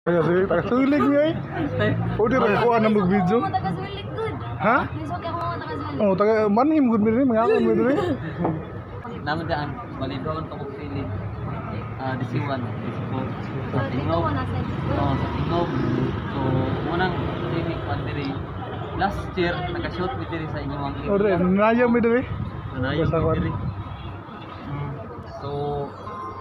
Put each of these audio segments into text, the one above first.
Taga sulig, taga sulig mi ay. Pwede ra kuha na mag video. Ako taga Zulik good. Ha? Lisod ako mga taga Zulik. Oh, taga manhim gud mi diri, mga ako mi diri. Naman daan, balidon ka kog silid. Ah, DC1, DC4. Sa So, dito Tingog. mo nasa. Oo, sa Tingog. So, unang clinic man diri. Last year, naka-shoot mi diri sa inyong Oh, diri, nayo mi diri. Nanayo Basta mi kwan. diri. So,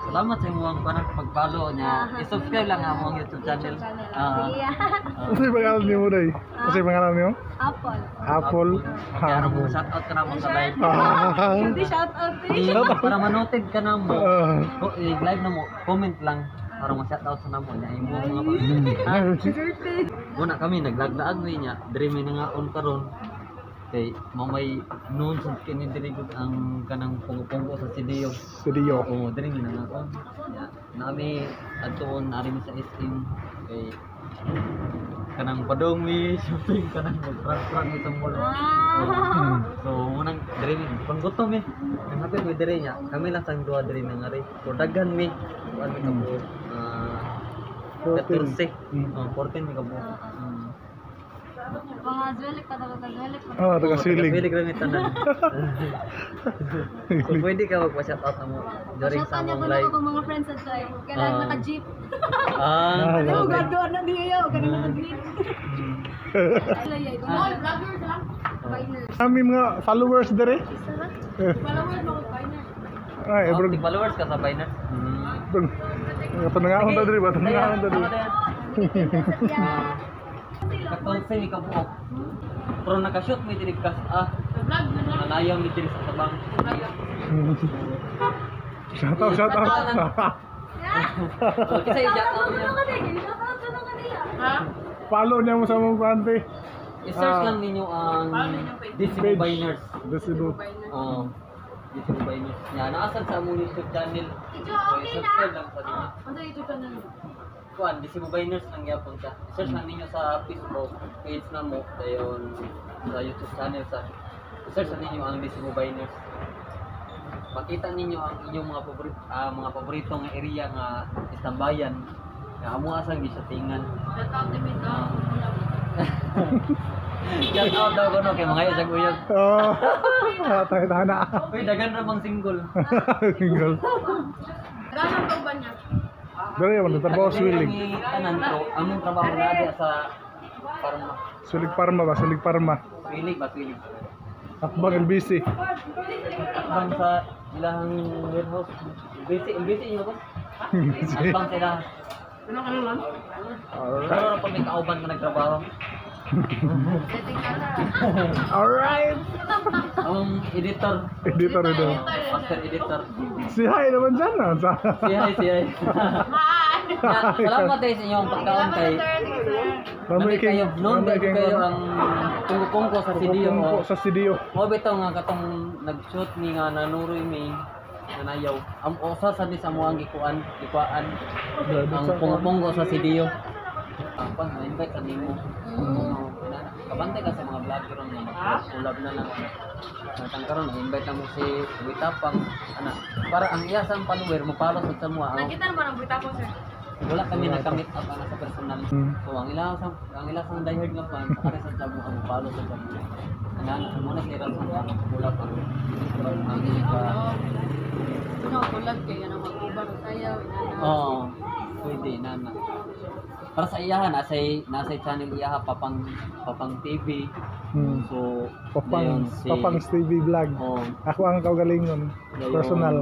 salamat sa imong kanang pag-follow niya. I-subscribe lang ang among YouTube channel. Ah, Sige. Ah. Unsay pangalan nimo day? Unsay pangalan nimo? Apple. Apple. Kaya mo shout out ka na mo sa live. Ah. Hindi shout out eh. Eh, para manoted ka na mo. Ah. Eh, live na mo, comment lang para ma-shout out sa namo niya imo mga pamilya. Una kami naglaglaag mi niya, diri mi nangaon karon. Kay mamay noon sa kini diri gud ang kanang punggo-punggo sa CDO. Studio. Oo, diri mi nangaon. Ya, nami adtuon ari mi sa SM kay kanang padong mi shopping kanang mag-prank mi sa mall. Oo. So unang diri mi panggutom mi. Ang hapit mi diri niya, kami lang sang duha diri nangari. So daghan mi, kuan mi kabo. Ah, 14. Oh, 14 mi kabo. Mga Zulik pa taga Zulik. Oh, taga sulig. Sulig ra mi tanan. So pwede ka magpa-shout out na mo during Shout sa out niya among ko na live. ako mga friends at eh. Kanang naka-jeep. Ah, Ah, Ano grabe. gado na diya kanang naka-jeep. Ay, ay, vlogger lang. Biner. Kami mga followers diri. Isa na. Followers mo biner. Ay, oh, bro. followers ka sa Binance. Ito na nga akong diri ba? Ito na nga akong diri. Katong mi kabuok. Pero naka-shoot mi diri kas ah. Nanayaw mi diri sa tabang. Shout out, shout out. So, kasi i-shout out niya. Ano ka diya? Shout out ka na kaniya. Ha? Follow niya mo sa mga kwante. I-search Ah. lang ninyo ang Disibo Page. Biners. Desibo. Oo. Disibo Biners. Ya, naasan sa among YouTube channel. Ijo, So, okay na. i-subscribe lang sa ninyo. Ano YouTube channel? Kuan, Disibo Biners lang gyapon siya. I-search lang ninyo sa Facebook page na mo, dayon sa YouTube channel sa i-search lang ninyo ang Disibo Biners. Makita ninyo ang inyong mga paborito, mga paborito nga area nga istambayan. Nga amo asang gisatingan. Shout out to me. Shout out daw kuno kay mga isang uyab. Oh. Tayo na. Uy, daghan ra bang single. Single. Ganang pa ba niya? Diri man trabaho sulig. Tanan to, among trabaho na diya sa parma. Sulig Parma ba? Sulig Parma. Suilig ba suilig? Akbang LBC. Bang sa ilang warehouse. Busy, busy inyo ba? Bang sa ilang. Alright. Pero pag may kauban ka nagtrabaho. Alright. Among editor, Editor ito. master editor. Si hi naman dyan. Ah. Si hi, si hi. Na, salamat tayo sa inyong pagkaon kay. Ramay Nami king. kayo, noon Ramay king. kayo ang pungko sa CDO. Pungko sa CDO. Mo bitaw nga katong nag-shoot ni nga nanuroy mi nanayaw. Ang usa sa ni sa mo ang gikuan, gikuan ang pungpunggo sa CDO. Ang pan invite sa nimo. Oo, kabantay ka sa mga vlogger nga mag-collab na lang. Natang karon invite na mo si Witapang ana para ang iya sa follower mo follow sa mo ang Nakita naman ang buta ko, sir. Wala kami nagka-meet up ana sa personal. So ang ila sa diehard nga fan sa sa mo ang follow sa mo. Ana mo na sila sa mga collab ang iba. Ano, kulag kayo na mag-uban sayaw. Oo. Pwede na na. Para sa iyaha nasa channel iyaha Papang Papang TV. So Papang, dayon si Papang TV Vlog. Oh, Ako ang kaugalingon. Dayon. Personal.